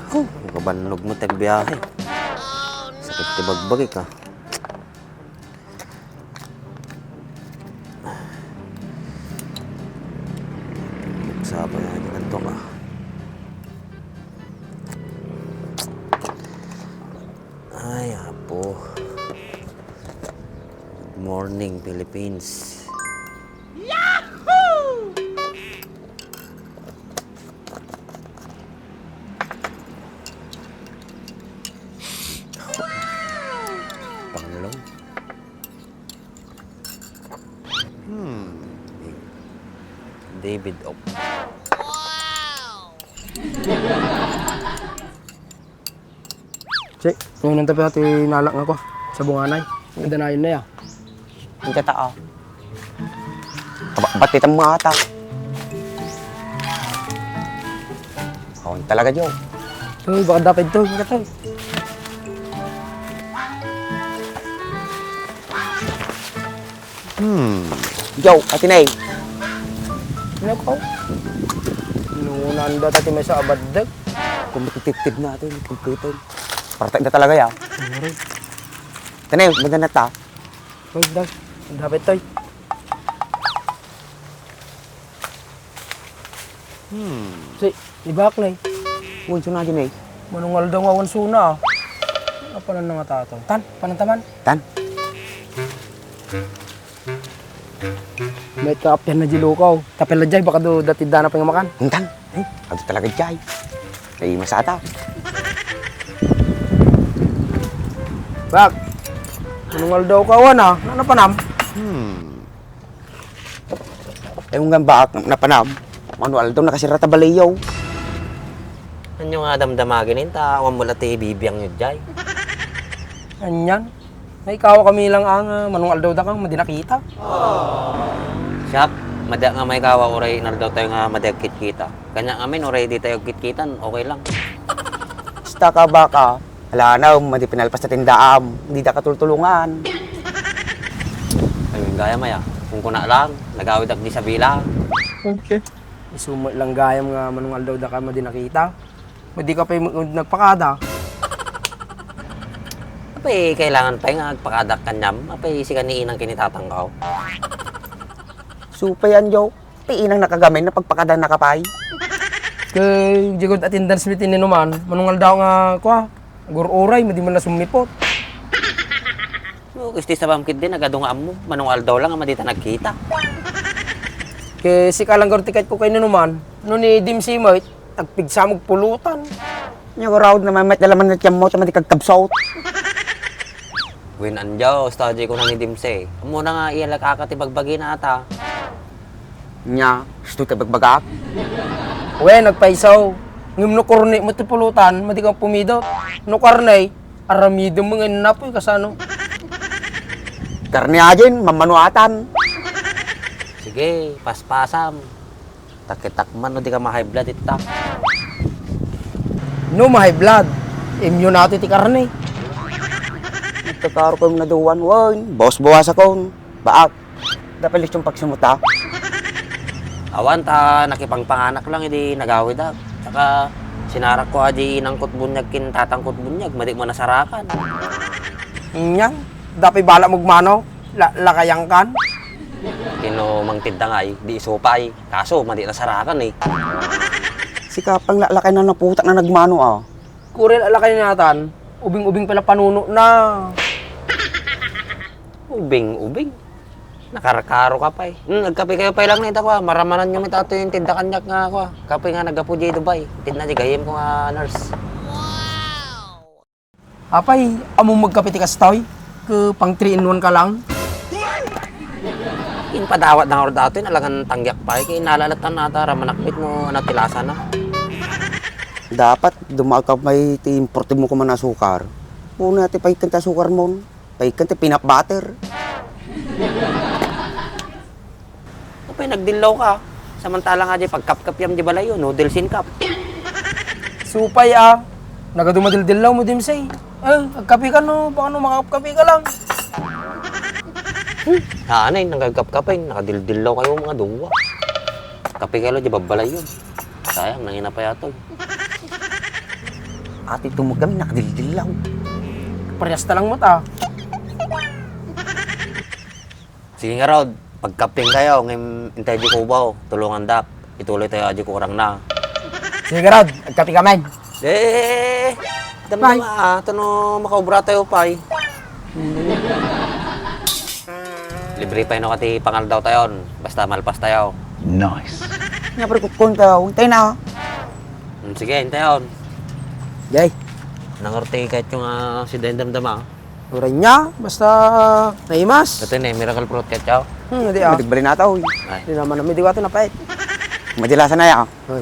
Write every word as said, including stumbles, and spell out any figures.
Huh, kabannog mo ti agbiahe. Sakit ti bagbagik, ah. Nagsaba na di kanto ka. Ay, apo. Good morning, Philippines. Pangulong. Hmm. David Ock. Che, ngayon ang tabi ti nalak nga ko. Sa bunganay. Nadanayon na ya. Ang tata, ah. Aba, ba't kita mga ata? Awan talaga, Joe. Uy, baka dapat ito. Ang tata. Hmm. Joe, Atenay. Ano ko? Nunanda ta ti may sa abaddag. Kung matitiptip na ito, yung pagkita. Para tayo na talaga, ya. Aray. Atenay, maganda na ta. Uy, dag. Ang dapit, toy. Hmm. Si, ibak na eh. Wanso na din eh. Manungal daw nga wanso na, ah. Apanan na nga tato. Tan, panantaman. Tan. May kaapyan na di lukaw. Tapel na jay, baka do dati dana pa nga makan. Tan. Eh, adu talaga jay. Ay, masata. Bak, manungal daw ka, wan, ah. Ano pa nam? Hmm. Ay, unggan baak napanam. Mano aldaw nakasirata baliyaw. Anyo nga damdamagen inta, awan mo la ti ibibiang nyo jay. Anyan? Maikawa kami lang ang, ah, manung aldaw da kang madi nakita. Siak, madi nga maikawa uray nardaw tayo nga madi agkitkita. Kanya amin uray di tayo agkitkitan, okay lang. Basta ka baka, ala na, madi pinalpas na tindaam, di da katultulungan. Ay, gaya maya, kung kuna lang, nagawid ak di sa bila. Okay. Isumo lang gayam nga manung aldaw da ka madi nakita. Madi ka pay mag-, nagpakada. Apay, kailangan pay nga agpakada kanyam? Apay, sika ni inang kinitatang ka, oh. Supay, anjo. Ti inang nakagamin na pagpakada na kapay. Kay, jigod attendance meeting ni Numan, manung aldaw nga, kwa, gur-uray, madi man na sumipot. No, kisti sa bamkit din, nagadu nga ammo. Manung aldaw lang, nga madita nagkita. Kay, sika lang gur tiket ko kay ni Numan, no ni Dimsimay, tagpigsamog pulutan. Nya, guraod naman, met na laman na tiyam mo, sa madi kagkabsaot. Wen andiaw, study ko na ni Dimse. Amo na nga, iyalak aka ti bagbagi na ata. Nya, gusto ti bagbagak? Wen, nagpaisaw. Ngem no kurni mo ti pulutan, madi ka pumidot. No karne, aramidem mo nga napoy kasano. Karne ajin, mamanuatan. Sige, paspasam. Takitak man no di ka ma-high blood ita. No ma-high blood, immunity ti karne. Ito karo ko yung naduan, wan, bawas-bawas akon. Baak, dapat lechon pagsimuta. Awan ta nakipangpanganak lang, idi nagawidak. Saka sinarak ko adi inangkot bunyag kin tatangkot bunyag, madi mo nasarakan. Nyan, dapat bala mo gumano, la-, lakayangkan. Tino mangtidda ngay, di isupay. Kaso, madi nasarakan eh. Sika pang laklakay na naputak na nagmano, ah. Kurel a lakay natan, ubing-ubing pala panuno na. Ubing-ubing? Nakarkaro ka pay. Hmm, nagkape kayo pay lang na ita, kwa. Maramanan nyo may tato yung tinda kanyak nga, kwa. Kape nga naggapu di Dubai. Tinda di gayem ko nga nurse. Apay, amo magkape ti kastoy? Ke pang three in one ka lang? Inpadawat na nga dato, alangan tanggiak pay, kay nalalatan na ata, ramanakbit mo, ano, tilasa na. Dapat, dumaag ka may ti importe mo kuman asukar. Una, ti paikan ti asukar mo, paikan ti peanut butter. Apay, nagdillaw ka. Samantala nga di pagkapkapyam di balayo, noodles in cup. Supay, ah. Nagadu madildillaw mo, Dimsay. Eh, agkape ka, no? Baka, no, makakapkape ka lang. Hmm. Anay, nagagkapkape, nakadildillaw kayo mga duwa. Kape kayo, di babalayon. Sayang, nangina pa yato. Ati tumugam, nakadildilaw. Parehas ta lang mo ta. Sige nga, Rod. Pagkapeng kayo, ngem intay di kubaw. Tulungan dak. Ituloy tayo, aji kurang na. Sige, Rod. Agkape ka, men. Eh, Pay. Dama, ah, tano makaubra tayo, pay. Libre pa ino kati pangaldaw tayon. Basta malpas tayo. Nice. Nga, pre, kutkon ka. Hintay na, oh. Hmm, sige, hintayon. Jay. Nangorte kahit yung, ah, si Dendam Dama. Uray niya, basta naimas. Ito na, miracle fruit kahit yaw. Hmm, di, ah. Matigbalin na tao, eh. Ay. Di naman, may diwato na pait. Madilasan na, ya. Hoy.